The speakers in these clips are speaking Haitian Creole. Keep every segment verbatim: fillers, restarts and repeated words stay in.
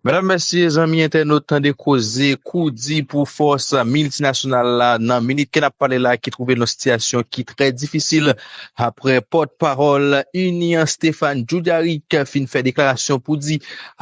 Medam, mesye, zanmi entènot, Tande Koze, kou di pou fòs miltinasyonal la nan minit ke n ap pale la ki twouve l nan sitiyasyon ki trè difisil apre pòtpawòl ini an Stéphane Dujarric fin fè deklarasyon pou di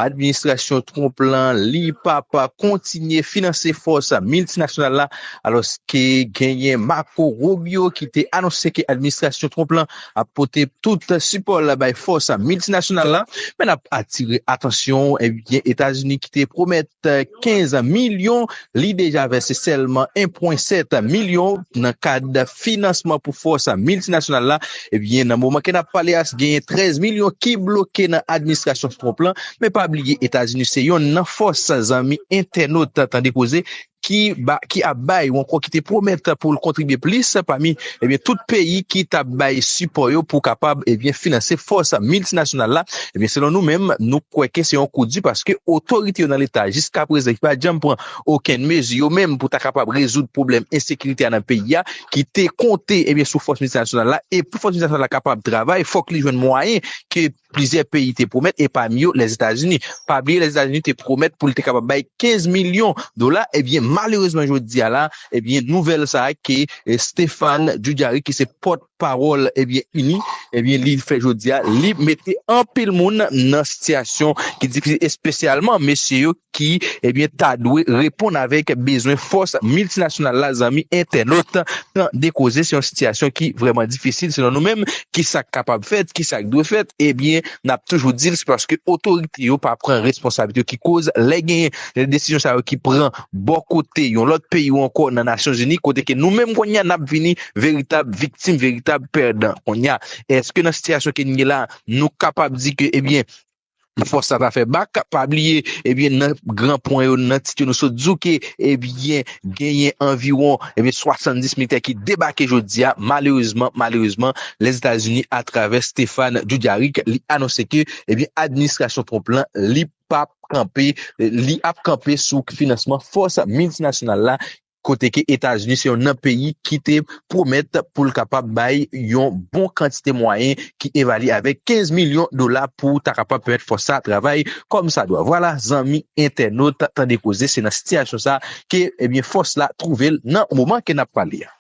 administrasyon Trump lan li p ap kontinye finanse fòs miltinasyonal la alòske genyen Marco Rubio ki te anonse ke administrasyon Trump lan ap pote tout sipò l bay fòs miltinasyonal la. Men n ap atire atansyon, ebyen, Etazini ki te pwomèt kenz milyon, li deja vèse sèlman en pwen sèt milyon nan kad finansman pou fòs miltinasyonal la. Ebyen, nan moman ke n ap pale a, genyen trèz milyon ki bloke nan administrasyon Trump lan. Men pa bliye, Etazini se yonn nan fòs, zanmi entènot, Tande Koze, ki ba, ki ap bay ou ankò ki te pwomèt pou l kontribye plis pami, ebyen, tout peyi ki t ap bay sipò yo pou kapab, ebyen, finanse fòs miltinasyonal la. Ebyen, selon nou menm, nou kwè ke se yon kou di paske otorite yo nan Leta jiska prezan ki pa janm pran okenn mezi yo menm pou ta kapab rezoud pwoblèm ensekirite a nan peyi a, ki te konte, ebyen, sou fòs miltinasyonal la. E pou fòs miltinasyonal la kapab travay, fòk li jwenn mwayen ke plizyè peyi te pwomèt, e pami yo Lèzetazini. Pa bliye, Lèzetazini te pwomèt pou l te kapab bay kenz milyon dola. Ebyen, malerezman, jodi a la, ebyen, nouvèl sa a ke, eh, Stéphane Dujarric, ki se pòtpawòl, ebyen, ini, ebyen, li fè jodi a, li mete anpil moun nan sitiyasyon ki difisil, espesyalman mesye yo ki, ebyen, ta dwe reponn avèk bezwen fòs miltinasyonal la, zanmi entènot, Tande Koze. Se yon sitiyasyon ki vrèman difisil, selon nou menm. Ki sa k kapab fèt, ki sa k dwe fèt? Ebyen, n ap toujou di l, se paske otorite yo pa pran responsablite yo ki koz lè genyen desizyon sa yo ki pran bò kote yon lòt peyi ou ankò nan Nasyonzini, kote ke nou menm kounye a n ap vini veritab viktim, veritab pèdan. Kounye a, èske nan sitiyasyon ke n ye la, nou kapab di ke, ebyen, fòs sa ta fè bak? Pa bliye, ebyen, nan gran pwen yo, nan tit yo, nou sot di w ke, ebyen, genyen anviwon, ebyen, swasanndis militè ki debake jodi a. Malerezman, malerezman, Lèzetazini, atravè Stéphane Dujarric, li anonse ke, ebyen, administrasyon Trump lan, li p ap kanpe, li ap kanpe sou finansman fòs miltinasyonal la, kote ke Etazini se yon nan peyi ki te pwomèt pou l kapab bay yon bon kantite mwayen ki evalye avèk kenz milyon dola pou ta kapab pèmèt fòs sa travay kòm sa dwa. Vwala, zanmi entènot, Tande Koze, se nan sitiyasyon sa ke, ebyen, fòs la twouve l nan moman ke n ap pale a.